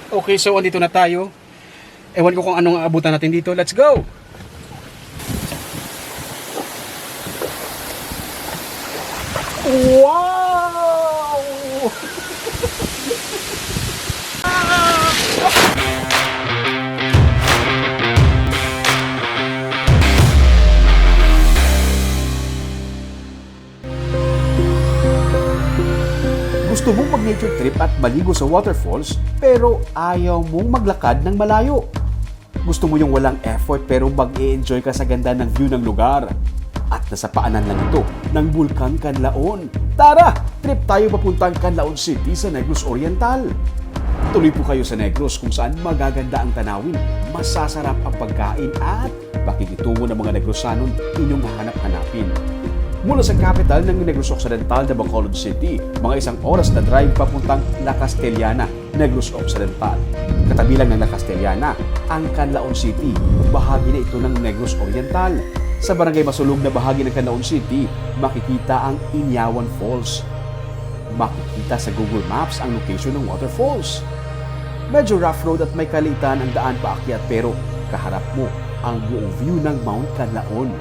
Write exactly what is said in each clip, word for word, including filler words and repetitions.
Okay, so andito na tayo. Ewan ko kung anong aabutan natin dito. Let's go! Wow! Gusto mong mag-nature trip at maligo sa waterfalls, pero ayaw mong maglakad ng malayo? Gusto mo yung walang effort pero mag-e-enjoy ka sa ganda ng view ng lugar? At nasapaanan lang ito ng Bulkan Canlaon. Tara! Trip tayo papuntang Canlaon City sa Negros Oriental. Tuloy po kayo sa Negros kung saan magaganda ang tanawin, masasarap ang pagkain at pakikitungo ng mga Negrosanon inyong hahanap-hanapin. Mula sa capital ng Negros Occidental na Bacolod City, mga isang oras na drive papuntang La Castellana, Negros Occidental. Katabi lang ng La Castellana ang Canlaon City, bahagi na ito ng Negros Oriental. Sa barangay Masulog na bahagi ng Canlaon City, makikita ang Inyawan Falls. Makikita sa Google Maps ang location ng waterfalls. Medyo rough road at may kaliitan ang daan paakyat, pero kaharap mo ang buong view ng Mount Canlaon.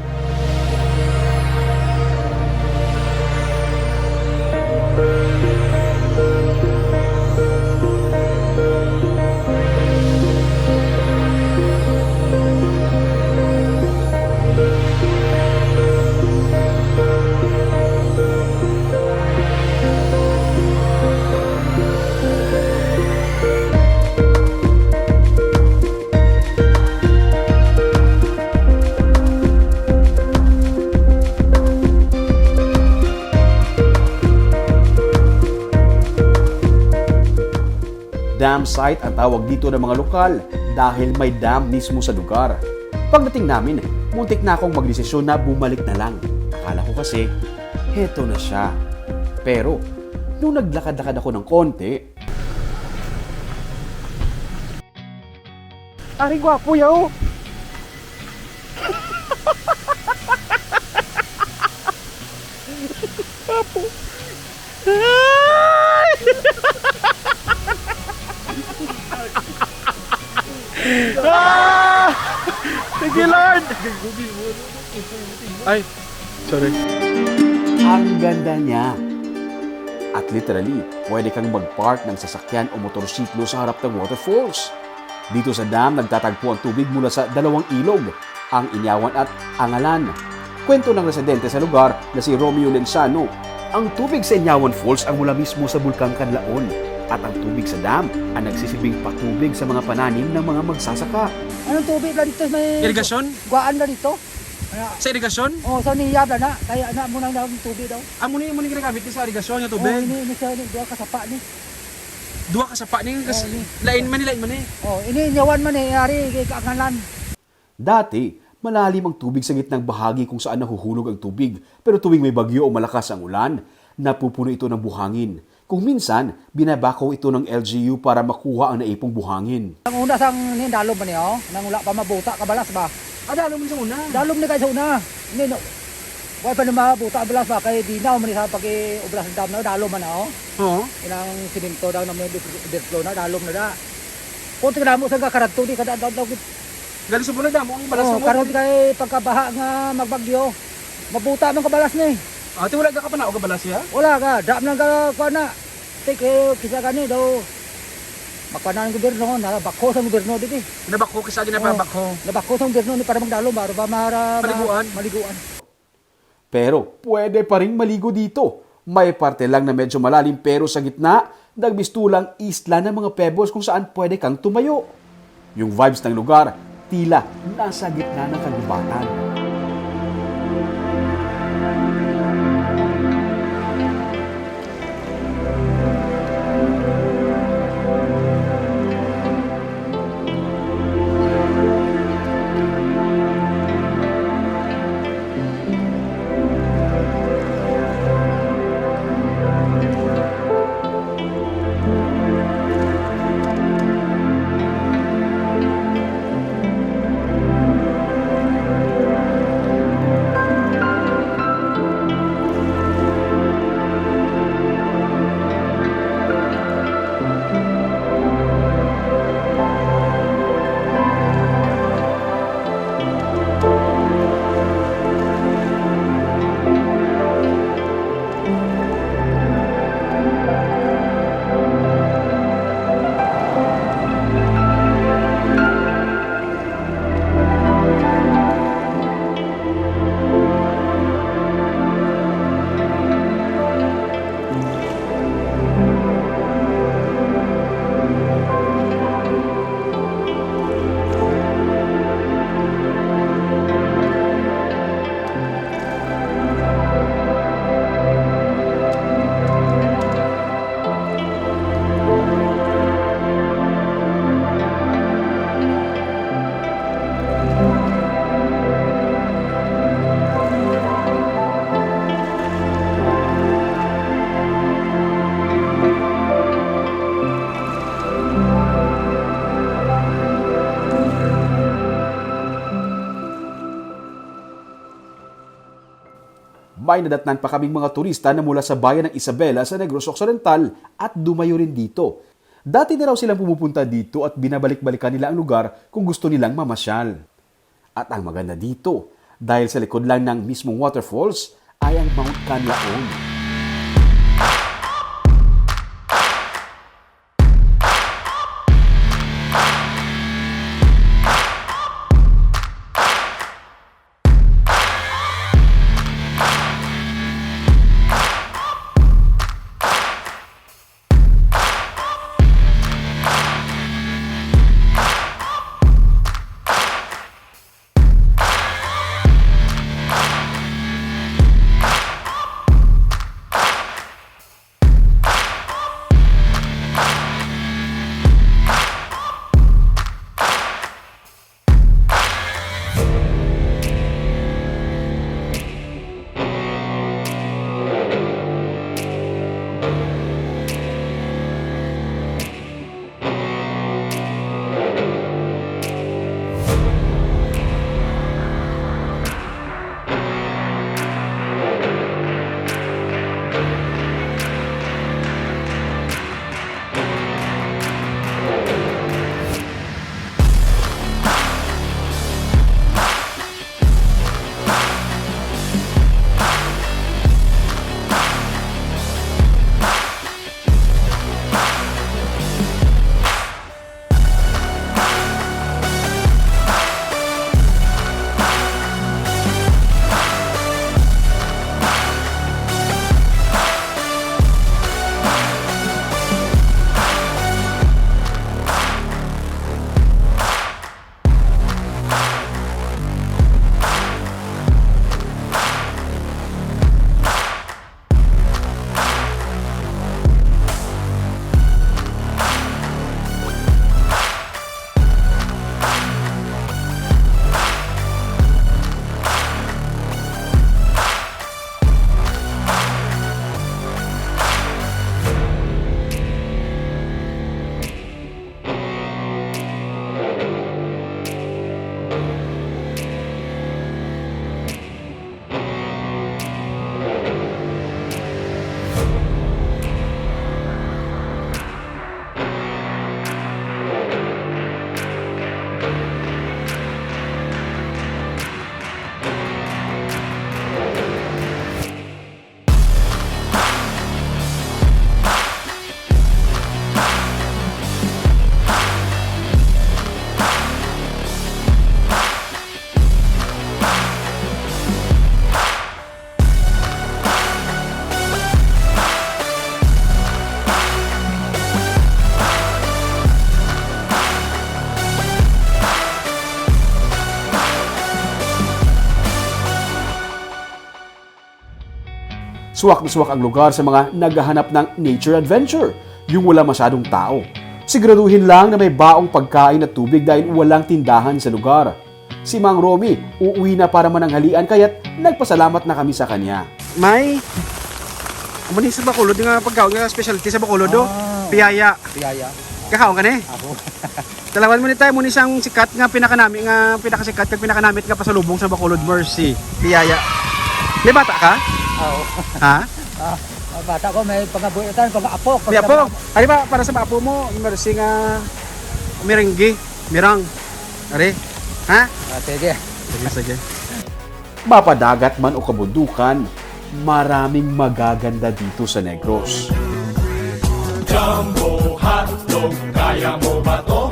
Dam site ang tawag dito ng mga lokal dahil may dam mismo sa lugar. Pagdating namin, muntik na akong magdesisyon na bumalik na lang. Akala ko kasi, heto na siya. Pero, nung naglakad-lakad ako ng konti, Ari, gwapo, yaw. Gwapo. Ay! Ah! Thank you, Lord! Ay, sorry. Ang ganda niya. At literally, pwede kang mag-park ng sasakyan o motorsiklo sa harap ng waterfalls. Dito sa dam, nagtatagpo ang tubig mula sa dalawang ilog, ang Inyawan at Angalan. Kwento ng residente sa lugar na si Romeo Lenzano, ang tubig sa Inyawan Falls ang mula mismo sa Bulkang Kanlaon, at ang tubig sa dam ang nagsisilbing patubig sa mga pananim ng mga magsasaka. Anong tubig na dito? May Irigasyon? Guwaan na dito. Ano? Sa irigasyon? Oh, sa niyab na na. Kaya na mo nang daw tubig daw. Amo ni, amo ni ginagamit ni sa irigasyon nga tubig? Oh, ini, ini sa, ini, duha ka sapa ni. Duha ka sapa ni, kas-, Oh, ini. Lain man ni, lain man ni. Oh, ini, Inyawan man ni, ari, kay Kaangalan. Dati, malalim ang tubig sa gitnang bahagi kung saan nahuhulog ang tubig, pero tuwing may bagyo o malakas ang ulan, napupuno ito ng buhangin. Kung minsan, binabackhoe ito ng L G U para makuha ang naipong buhangin. Ang una sang ni, dalom man ni, oh, nang wala pa mabuta ka balas ba? Ah, dalom man sa una? Dalom ni kay sa una. Ni, no, wala pa na mabuta ang balas ba? Kay dinaw man ni sa pag-i-obra sa dam na, dalom man na, oh. Oo. Ilang simento daw na may overflow na, dalom na da. Kung tingnan mo sa karadto, di kada daw, daw, Gali sa muna damo ang balas Oh, sa karon motor. Kay pagkabaha nga magbagyo, mabuta man ka balas ni. Ate, wala ka kapanaw ka balas ya? Wala ka, dam lang ka kuha na. Te, kay kisa gani daw, makuha na ang gobyerno, nabakho sa gobyerno dito eh. Nabakho, kisa ginapabakho. Oh, nabakho sa gobyerno ni para magdalo, para ba mara-, ma-, Maliguan. Maliguan. Pero pwede pa ring maligo dito. May parte lang na medyo malalim, pero sa gitna, nagmistulang isla ng mga pebbles kung saan pwede kang tumayo. Yung vibes ng lugar, tila nasa gitna ng kagubatan. Painadatnan pa kaming mga turista na mula sa bayan ng Isabela sa Negros Occidental at dumayo rin dito. Dati na raw silang pumupunta dito at binabalik-balikan nila ang lugar kung gusto nilang mamasyal. At ang maganda dito, dahil sa likod lang ng mismong waterfalls ay ang Mount Kanlaon. Suwak na suwak ang lugar sa mga naghahanap ng nature adventure, yung wala masyadong tao. Siguraduhin lang na may baong pagkain at tubig dahil walang tindahan sa lugar. Si Mang Romy, uuwi na para mananghalian, kaya't nagpasalamat na kami sa kanya. May, amo ni sa Bacolod nga pagkaon nga specialty sa Bacolod, do? Ah. Piyaya. Piyaya. Kakaon ka ni? Ako. Talawan mo ni tayo, mo ni sang sikat nga pinakanami, nga pinakasikat, nga pinakanamit nga pasalubong sa Bacolod, Mercy. Piyaya. May bata ka? Oo. Ha? Ah, ah, bata ko, may pangabuhitan, pang-apo. May apo? Ano ba, para sa mga apo mo, Mercy, nga merengue, mirang. Are? Ha? Ah, sige. Sige, sige. Mapadagat man o kabundukan, maraming magaganda dito sa Negros. Jumbo hotdog, kaya mo ba to?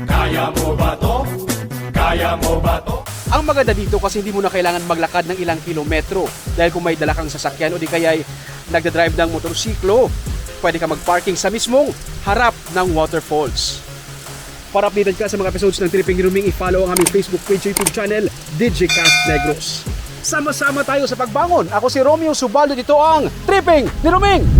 Kaya mo ba to? Kaya mo ba to? Ang maganda dito kasi hindi mo na kailangan maglakad ng ilang kilometro dahil kung may dala kang sasakyan o di kaya'y nagdadrive ng motorsiklo, pwede ka mag-parking sa mismong harap ng waterfalls. Para updated ka sa mga episodes ng Tripping ni Roming, i-follow ang aming Facebook page, YouTube channel, Digicast Negros. Sama-sama tayo sa pagbangon. Ako si Romeo Subaldo, dito ang Tripping ni Roming.